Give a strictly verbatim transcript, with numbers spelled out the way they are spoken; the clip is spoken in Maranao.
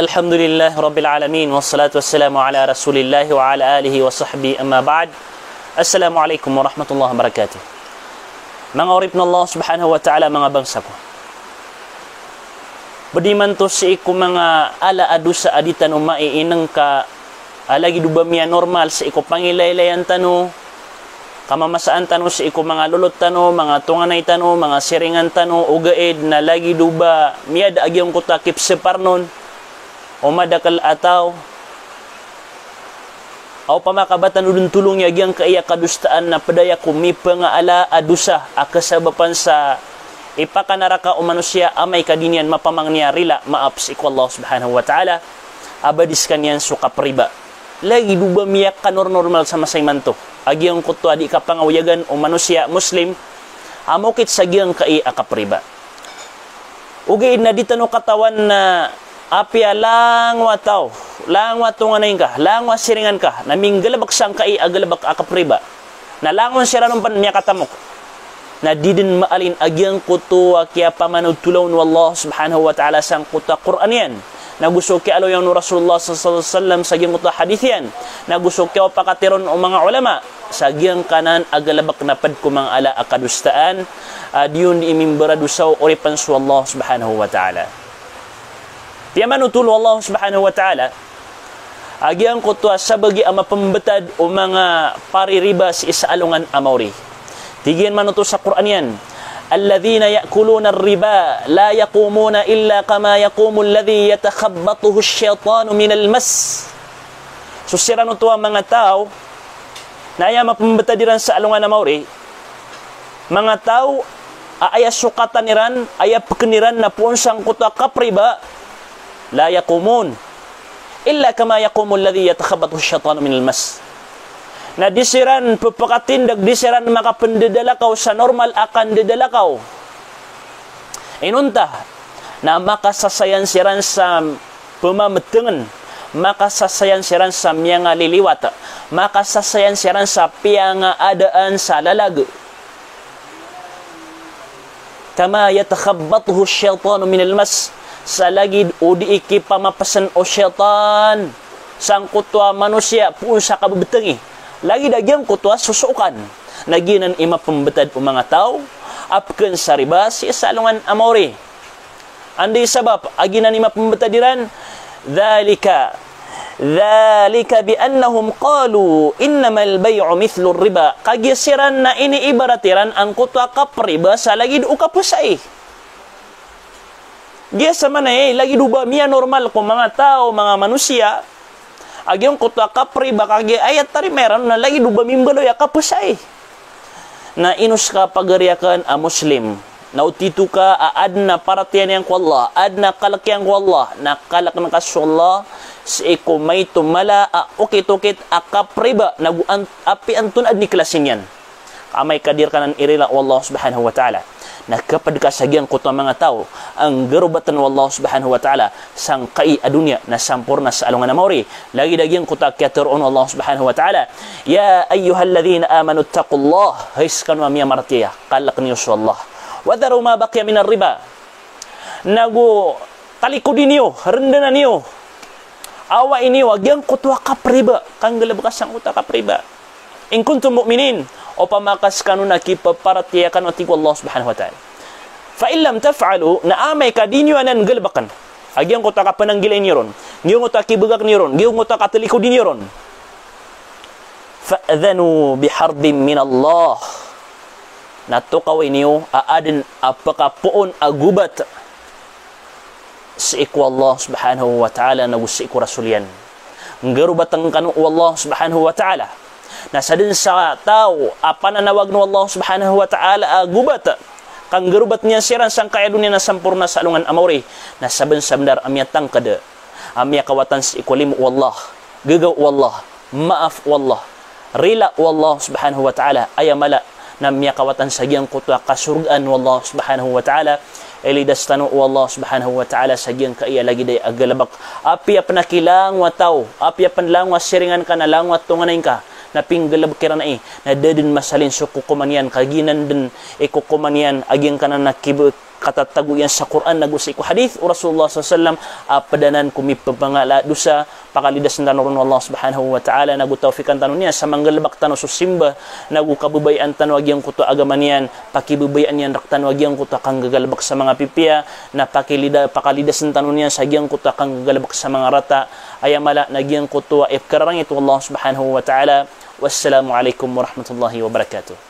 Alhamdulillah Rabbil Alamin, wassalatu wassalamu ala Rasulillah wa ala alihi wa sahbihi, amma ba'd. Assalamu alaikum warahmatullahi wabarakatuh. Manga oripn o Allah Subhanahu wa Ta'ala, manga bangsa ko. Bediman to sii ko manga ala a dosa a di tano maiinengka, a lagid o ba miyanormal sii ko pangilaylayan tano, kamamasaan tano sii ko manga lolot tano, manga tonganay tano, manga siringan tano, ogaid na lagid o ba miyada a giyangkoto a kipsepar non o madakel a taw. Aw, opama ka ba tano den tolongi a giyangkaya kadosaan na ped aya ko mipengaala a dosa a kasabapan sa ipakanaraka o manosiya amay ka di niyan mapamangni a rila, maap, sii ko Allah Subhanahu wa Ta'ala, a ba di sekaniyan so kapriba. Lagid o ba miyakanornormal sa masa imanto a giyangkoto a di kapangaoyagan o manosiya Muslim a mokit sa giyangkai a kapriba. Ogaid na di tano katawan na apiya langowa taw, langowa tonganay ngka, langowa siringan ka, na minggalebek sangkai a galebek a kapriba, na langon siran on pen miyakatamok, na di den maalin a giyangkoto a kiyapamanotolaon o Allah Subhanahu wa Ta'ala sangkoto a Qur'an iyan, nago so kiyaaloya on o Rasulullah sallallahu alaihi wasallam sa giyangkoto a hadith iyan, nago so kiyaopakati ron o manga ulama, sa giyangkanan a galebek na ped ko manga ala a kadosaan a di on di imimberadosao oripen so Allah Subhanahu wa Ta'ala. Piyamanotol o Allah Subhanahu wa Ta'ala a giyangkoto a sabagi a mapembetad o manga paririba sii sa alongan a maori. Tig iyan manoto sa Qur'an iyan, "Alladhina ya'kuluna ar-riba la yaqumuna illa kama yaqumu alladhi yatakhabbatuhu ash-shaytanu minal mas." So siran oto a manga taw na aya mapembetad iran sa alongan a maori, manga taw a aya sokatan iran, aya peken iran na poon sangkoto a kapriba, la yaqumun illa kama yaqumu alladhi yatakhabbatuhu ash-shaytanu minal mas. Na di siran pepekatindeg, di siran makapendedalakaw sa normal a kandedalakaw. Inonta na makasasayan siran sa pemametengen, makasasayan siran sa miyangaliliwat, makasasayan siran sa piyangaadaan sa lalag. Kama yatakhabbatuhu ash-shaytanu minal mas, sa lagid o di ikipamapesen o shaytan sangkoto a manosiya poon sa kabebetengi. Lagid a giyangkoto a sosookan. Na giyanan i mapembetad o manga taw a peken sa riba sii sa alongan a maori. Anda i sabap a giyanan i mapembetad iran? Dhalika, dhalika bi annahum qalu innamal bay'u mithlur riba. Kagiya siran na iniibarat iran angkoto a kapriba sa lagid o kapesai. Giya sa maana i lagid o ba miyanormal ko manga taw, manga manosiya a giyangkoto a kapriba, kagiya aya tarima iran na lagid o ba mimbaloy a kapesai. Na ino seka pagari aken a Muslim, na o tito ka a aden a paratiyaya niyan ko Allah, aden a kalek iyan ko Allah, na kaleken ka so Allah sii ko maito mala a okit-okit a kapriba, nago an-, apiya antonaa den i klasi niyan. Amay ka di reka anan irila o Allah Subhanahu wa Ta'ala, na kaped ka sa giyangkoto a manga taw a nggarobaten o Allah Subhanahu wa Ta'ala sangkai a doniya na samporna sa alongan a maori. Lagid a giyangkoto a kiyatero on o Allah Subhanahu wa Ta'ala, "Ya ayyuhalladhina amanu ittaqullah," hay sekano a miyamaratiyaya, kalek niyo so Allah. "Wa dharu ma baqiya minar riba." Nago talikodi niyo, rendanan iyo, awai niyo a giyangkoto a kapriba, kanggalebeka sangkoto a kapriba. "In kuntum mu'minin," opama ka sekano na kipeparatiyaya kano, a tig o Allah Subhanahu wa Ta'ala. "Fa in lam taf'alu," na amay ka di niyo anan galebeken a giyangkoto a kapananggilai niyo ron, giyangkoto a kibegak niyo ron, giyangkoto a katalikodi niyo ron, "fa'dhanu biharbin minallah," na tokawai niyo a aden a pekapoon a gobat sii ko Allah Subhanahu wa Ta'ala nago sii ko Rasul iyan. Nggarobaten kano o Allah Subhanahu wa Ta'ala. Na saden sa taw a pananawagen o Allah Subhanahu wa Ta'ala a gobat, kanggarobat niyan siran sangkai a doniya na samporna sa alongan a maori, na saben-sabenar a miyatangked a miyakawatan sii ko limo o Allah, gegaw o Allah, maaf o Allah, rila o Allah Subhanahu wa Ta'ala, aya mala na miyakawatan sa giyangkoto a kasorgaan o Allah Subhanahu wa Ta'ala. Ilidas tano o Allah Subhanahu wa Ta'ala sa giyangkaya lagid aya a galebek. Apiya pen a kilangowa taw, apiya pen langowa siringan ka na langowa tonganay ngka, na pinggalebek iran ai, na da den masalin so kokoman iyan, ka giyanan den i kokoman iyan a giyangkanan a kibe- katatago iyan sa Qur'an nago sii ko hadith o Rasulullah sallallahu alaihi wasallam, a pd anan ko mipapangala a dosa. Pakalidasen tano ron o Allah subhanahu wa ta'ala, nago tawfiqan tano niyan sa manggalbk tano so simba, nago kababayaan tano a giyangkoto a agama niyan, pakibabayaan iyan rktano a giyangkoto a kanggagalbk sa manga pipiya, na pakilida-, pakalidasen tano niyan sa giyangkoto a kanggagalbk sa manga rata, aya mala na giyangkoto a ipkararangit o Allah subhanahu wa ta'ala. Wassalamu alaikum warahmatullahi wabarakatuh.